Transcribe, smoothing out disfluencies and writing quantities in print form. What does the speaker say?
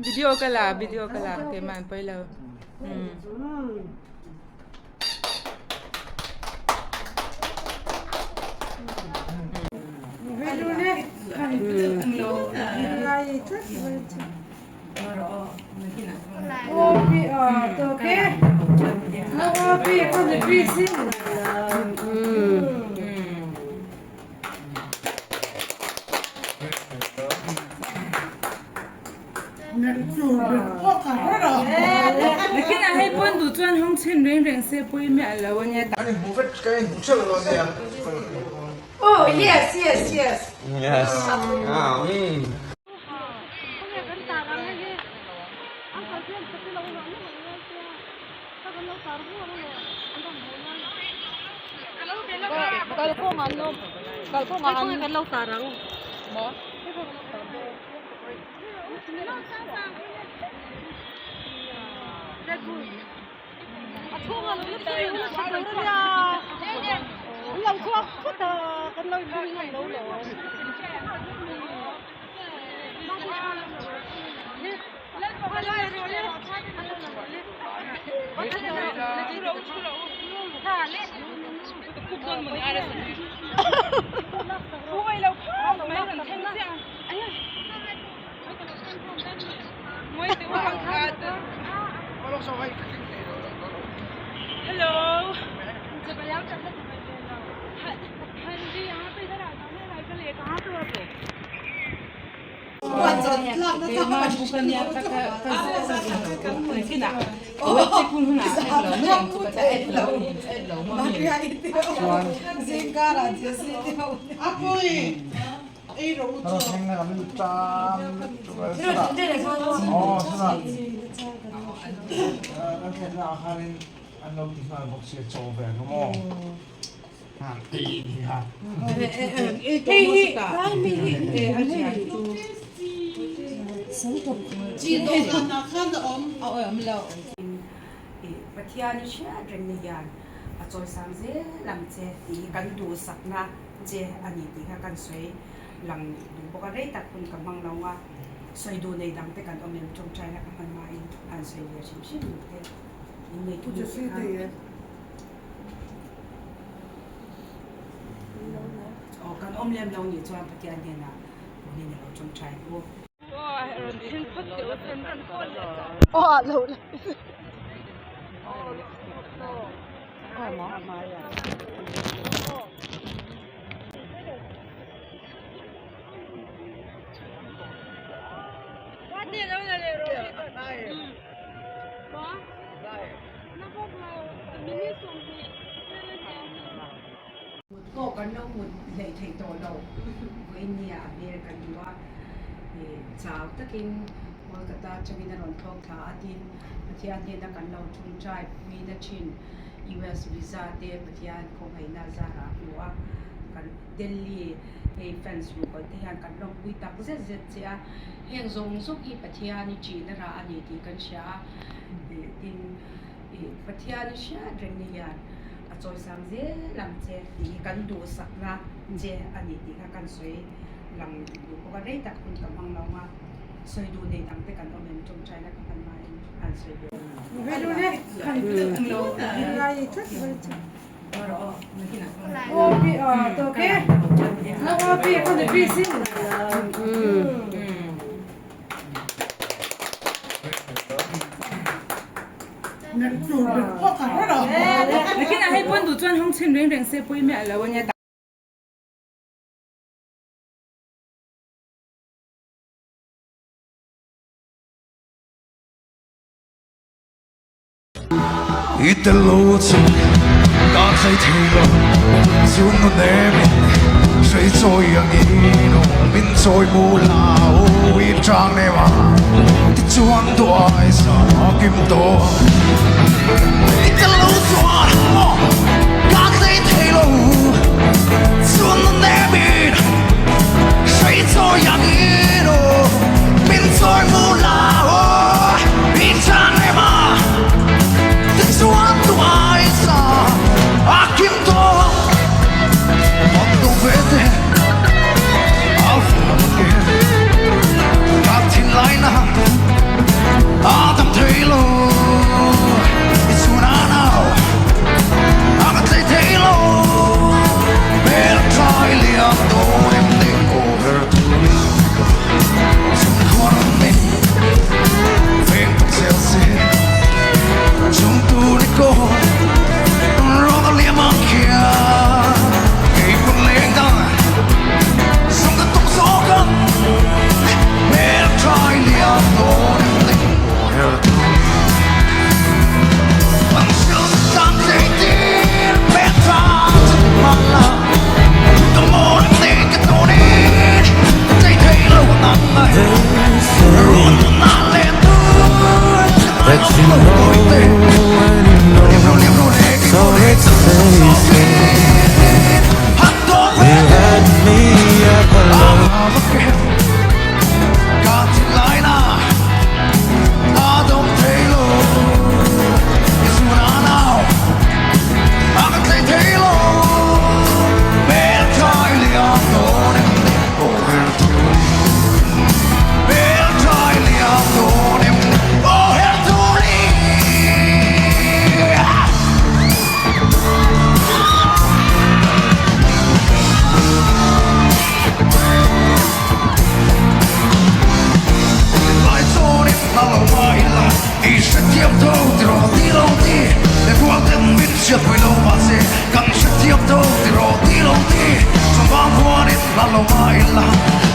Video ka la, video ka la keimah an poi lo. Nakinah hei pawn duh chuan hawng chhin reng reng se pawi miah lo a nia. An inhmu vek ka inhmu ṭeuh lo ania. Oh yes yes yes. Yes. Ah umm. Hello. Pathian i hriat reng ni hian a chawisang zel ang che tih hi kan duhsakna che a ni tih kha kan sawi lang duh bawk a, rei tak hun ka hmang lo a, sawi duh nei dang te kan awm em tawngtaina ka hman hmain an sawi ve hrim hrim te innei tu te kha. Aw kan awm lem lo nih chuan Pathian hnenah punin a lo tawngtai u. Mut pawh kan lo mut hleih theih tawh lo. Vawiin a hmel kan hmu a, chau takin Kolkata atangin a rawn thlawk thla a tin Pathian hnena kan lo thungchai puina thin US visa te Pathian khawngaihna zarah a hmu a, kan Delhi hei fans ruhkawl te hian kan lawmpui tak zet zet che a, heng zawng zawng hi Pathian i ṭihna rah a ni tih kan hria a, tin Pathian i hriat reng ni hian a chawisang zel ang che tih hi kan duhsakna che a ni tih kha kan sawi lang duh bawk a, rei tak hun ka hmang lo a, sawi duh nei dang te kan awm em tawngtaina ka hman hmain an sawi ve. Nakinah hei pawn duh chuan hawng chhin reng reng se pawi miah lo a nia. I tel lo chu ka tlei thei lo chu nu nem in hrei chawi angin aw min chawi mu la aw i tang nem a ti chuan duai sa kim tawh I tel lo chuan aw ka tlei thei lo chu nu nem in hrei chawi angin aw. Chau mah ila.